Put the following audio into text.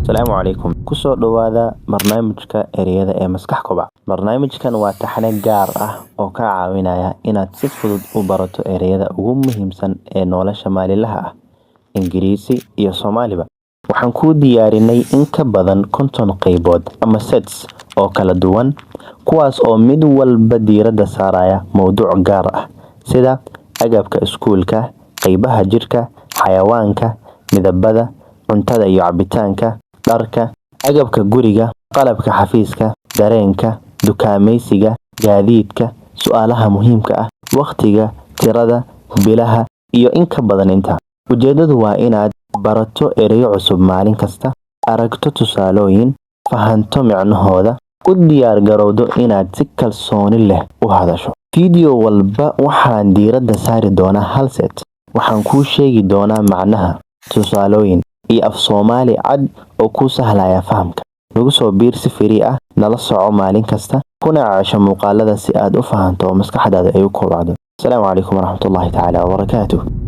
Asalaamu calaykum. Kusoo dhowaada barnaamijka ereyada ee Maskax Kobac. Barnaamijkan waa taxane gaar ah oo kaa caawinaya inaad si fudud u barato ereyada ugu muhiimsan ee nolosha maalinlaha ah, Ingiriisi iyo Soomaaliba. Waxaan kuu diyaarinay in ka badan 50 qaybood ama sets oo kala duwan, kuwaas oo mid walba diiradda saaraya mowduuc gaar ah sida agabka iskuulka, qaybaha jirka, xayawaanka, midabada, cuntada iyo cabitaanka, dharka, agabka guriga, qalabka xafiiska, dareenka, dukaamaysiga, gaadiidka, su'aalaha muhiimka ah, waqtiga, tirada, bilaha, iyo in ka badan intaa. Ujeedadu waa inaad barato ereyo cusub maalin kasta, aragto tusaalooyin, fahanto micnahooda, u diyaar garowdo inaad si kalsooni leh u hadasho. Fiidiyoow walba waxaan diiradda saari doonaa hal set. Waxaan kuu sheegi doonaa macnaha, tusaalooyin, iyo af Soomaali cad oo kuu sahlaya fahamka. Nagu soo biir si free ah, nala soco maalin kasta, kuna cesho muuqaalada si aad u fahanto oo maskaxdaada ay u kobcdo. Asalaamu calaykum waraxmatullaahi tacaala wabarakaatuh.